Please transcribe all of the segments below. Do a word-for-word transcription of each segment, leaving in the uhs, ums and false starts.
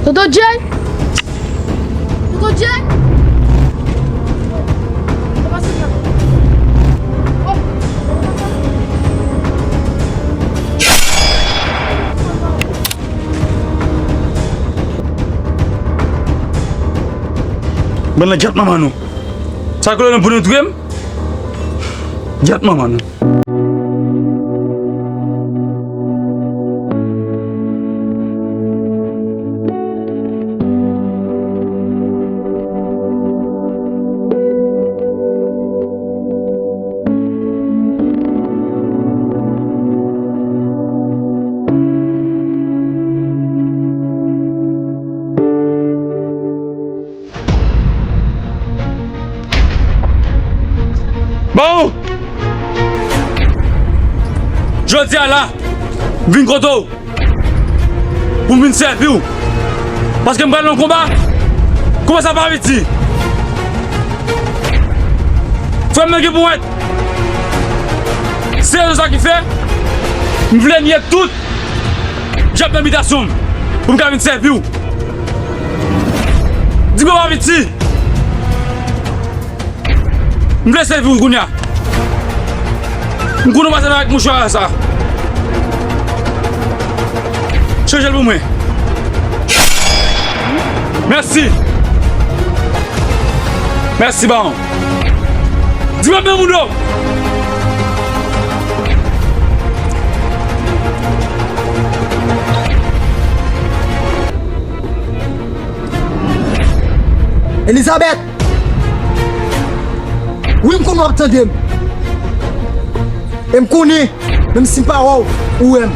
Tonton Jay! Tonton Jay! Bann nan djat manman nou. Sa koule nan pou nou touye m? Djat manman nou. Bon! Jodi a la, m vin kote w pou m vin sèvi w. Paske m pral nan konba. Konba sa pa piti. Frè m nan gen pou wèt. Se rezon sa ki fè m vle nye tout djab nan bitasyon m pou m ka vin sèvi w. Di m pa piti. M vle sèvi w kounye a. M konnen w pa sèvi avèk mouchwa sa. Chanje l pou mwen. Mèsi. Mèsi, bawon. Di mwen men moun yo. Elizabeth! Wi, m konnen w ap tande m. E m konnen, menm si m pa wè w, ou wè m.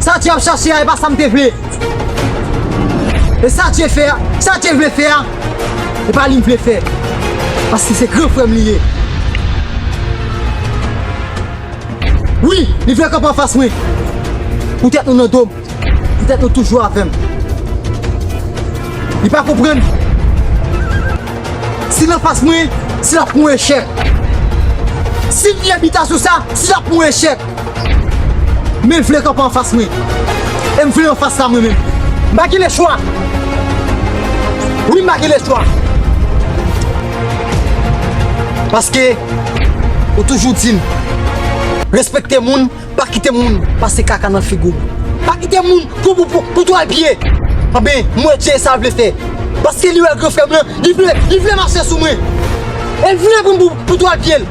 Sa Dye ap chache a, e pa sa m te vle. E sa Dye fè a, sa Dye vle fè a, e pa li m vle fè. Paske se gran frè m li ye. Wi, li vle kanpe anfas mwen. Poutèt nou nan do m. Poutèt nou toujou avè m. Li pa konprann. Si l anfas mwen, se l ap pran yon echèk. Si m gen bitasyon sa, se l ap pran yon echèk. Men l vle kanpe anfas mwen. E m vle anfas la mwen menm. M pa gen lechwa. Wi, m pa gen lechwa. Paske ou toujou di m, respekte moun, pa kite moun pase kaka nan figi w. Pa kite moun pou, pou, pou, pou twal pye. Anben, m wè Dye sa l vle fè. Paske li wè gran frè m nan, li vle, li vle mache sou mwen. E l vle pran m pou, pou twal pye l.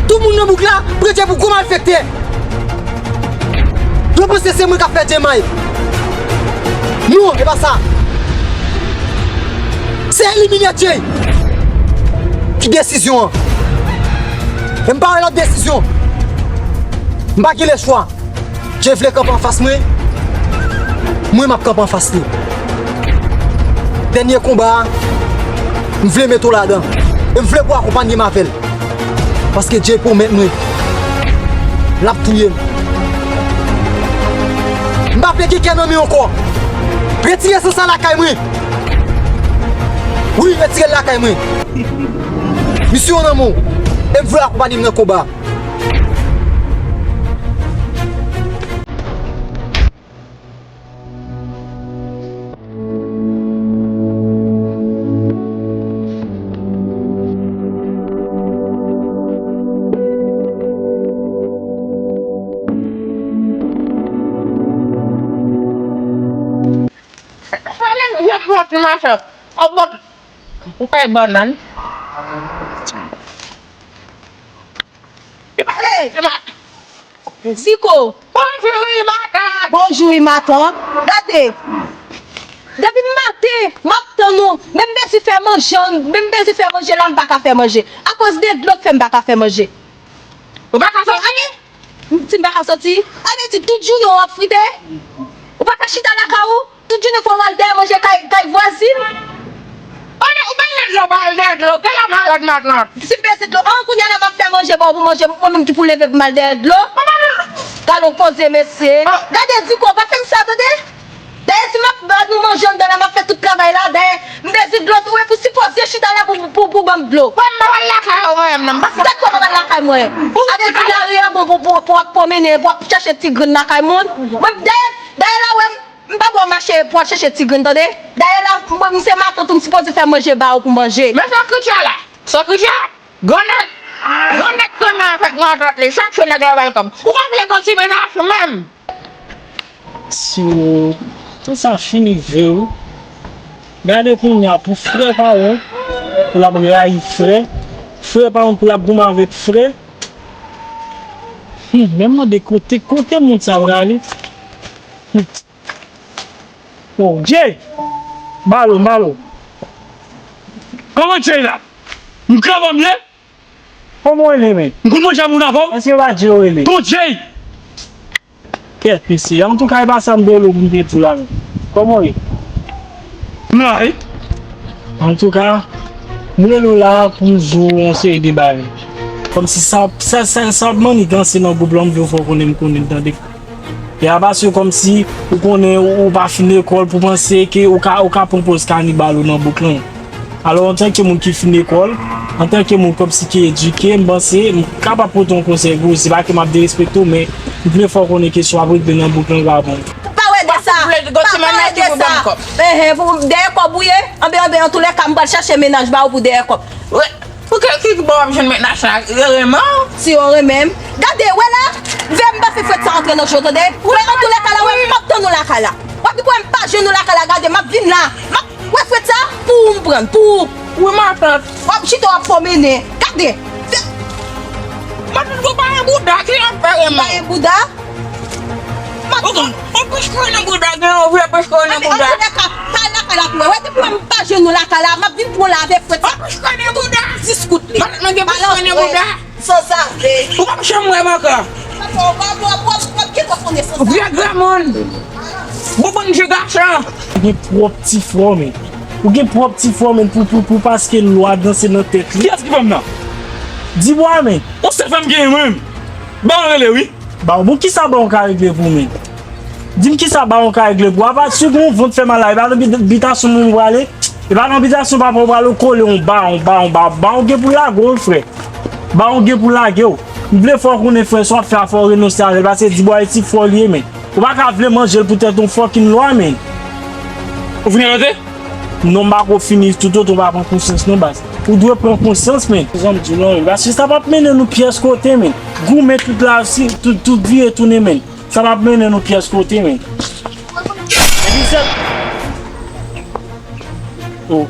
Tout moun nan bouk la pran Dye pou gwo malfektè. Yo panse se mwen k ap fè Dye may. Non, e pa sa. Se elimine Dye ki desizyon an. E m pa wè lòt desizyon. M pa gen lechwa. Dye vle kanpe anfas mwen, mwen m ap kanpe anfas li. Dènye konba a, m vle mete w ladan. E m vle pou w akonpanye m avè l. Paske Dye pwomèt mwen, l ap touye m. M pa vle gen kè nan men ankò. Retire san sa lakay mwen. Wi, retire l lakay mwen. Misyon an nan men w. E m vle w akonpanye m nan konba a. Ou kay bannann. Hey! Ziko! Bonjou, wi, matant. Bonjou, wi, matant. Gade, depi maten, m ap tann ou. Men m bezwen fè manje, men m bezwen fè manje la, m pa ka fè manje. Akoz de dlo k fè m pa ka fè manje. Ou pa ka soti? Si m pa ka soti, sa vle di tout jounen w ap frite? Ou pa ka chita lakay ou? Tout jounen fò w al dèyè manje kay, kay vwazin. Ou pa al dèyè dlo, pa al dèyè dlo. Gade malad matant. Si m bezwen dlo, an, kounye a la m ap fè manje ba w pou manje, mwen menm ki pou leve pou m al dèyè dlo. Gade yon koze, mesye. Gade, Diko, pa fè m sa, tande? Dayè, si m ap ba nou manje anndan la, m ap fè tout travay la. Dayè, m bezwen dlo tou, epi w sipoze chita la pou, pou, pou ban m dlo. Mwen, m pa pral lakay ou, mwen menm, non, m pa fè. Dakò, w pa pral lakay mwen. Ou avè di lari a bon pou, pou, pou w ap pwomennen, pou w ap chèche ti grenn lakay moun. Mwen, dayè, dayè la, w wè m, m pa ba w mache pou w al chèche ti grenn, tande? Dayè la, mwen, m se matant ou, m sipoze fè manje ba ou pou manje. Men sa Kricha la, sa Kricha, gran nèg, gran nèg konnen avèk matant li, chak jou nèg la bay kòb. Ou pa vle gen ti mennaj ou menm? Si w, tout sa fini vre wi. Gade kounye a pou frè pa w, pou l ap rayi frè. Frè pa w pou l ap goumen avèk frè. Hmm, men m mande kote, kote moun sa prale. Hmm. Oh, Jay! Balo, balo. Kòman Jay la? M kravan m ye? Kòman w rele, men? M konn manje moun avè w? Èske pa Jay w rele? Ton Jay! Kèt, mesye. Antouka, e pa sa m te rele w pou m te di w la, men. Kòman w ye? M la, wi. Antouka, m rele w la pou m di w yon seri de bagay. Kòmsi sa, sa, sa, sa ap maniganse nan gwoup la, m vle w fè w konnen m konnen l, tande. E a paske kòmsi ou konnen ou, ou pa fin lekòl pou panse ke ou ka, ou ka pran pòz kanibal ou nan bouk lan. Alò, antanke moun ki fin lekòl, antanke moun kòmsi ki edike, m panse m kapab pote yon konsèy pou ou. Se pa ke m ap derespekte w, men m vle fè w konnen kesyon ap regle nan bouk lan pa bon. Pa wè de sa. Pa pale de sa. Enhen, pou dèyè kòb ou ye? Anben, anben, antoulèka, m pral chache mennaj ba ou pou dèyè kòb. Wi. Pou ki, ki bò w ap jwenn mennaj la? Yo renmen w? Si yo renmen m. Gade, wè la, veye m pa fè frèt sa antre nan je w, tande? Wè, antoulèka la, wè, m p ap tann ou lakay la. W ap di pou wè m pa jwenn ou lakay la, gade, m ap vin la. M ap, wè frèt sa, pou ou m pran l, pou ou. Wi, matant. W ap chita, w ap pwomennen. Gade. Matant, ou pa gen bouda, ki jan w fè renmen w? Pa gen bouda? Ou, ou plis konnen bouda, gen yon vye plis konnen bouda. Antoulèka, pa lakay la pou wè. Wè, depi wè m pa jwenn nou lakay la, m ap vin pran w la avèk frèt sa. Ou plis konnen bouda. Dis kout li. Matant, mwen gen plis konnen bouda. Sanzave. Ou p ap janm wè m ankò. Papa, w ap, w ap, w ap, w ap gentan konnen sanzave. Vye granmoun. Bonbon je gason. Ou gen pwòp ti frè w, men. Ou gen pwòp ti frè w, men, pou, pou, pou paske lwa danse nan tèt li. Kiyès ki fanm nan? Dibwa, men. Yon sèl fanm genyen, mwen menm. Ba w rele, wi. Ba w, bon, kisa ba w ka regle pou ou, men? Di m kisa ba w ka regle pou ou. Apa si w gen yon vant fè mal la, e pa nan bit-, bitasyon moun ou prale? E pa nan bitasyon papa ou prale, ou kole yon ba, yon ba, yon ba. Ba w gen pou lage w, frè. Ba w gen pou lage w. M vle fè w konnen, frè, sa w ap fè a, fò w renonse avè l, paske Dibwa e ti frè w li ye, men. Ou pa ka vle manje l poutèt yon fucking lwa, men. Ou fini anote? Non, m pa ko fini toutotan w pa pran konsyans non, baz. Ou dwe pran konsyans, men. Zanmi di w non, men. Paske sa p ap mennen nou pyès kote, men. Goumen tout la, si, tout, tout vire tounen, men. Sa p ap mennen nou pyès kote, men. Epi sèl. Oh.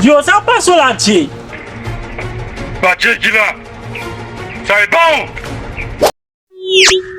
Yo, sa ap pase w la, Jay? Pa Jay ki la. Sa e pa w.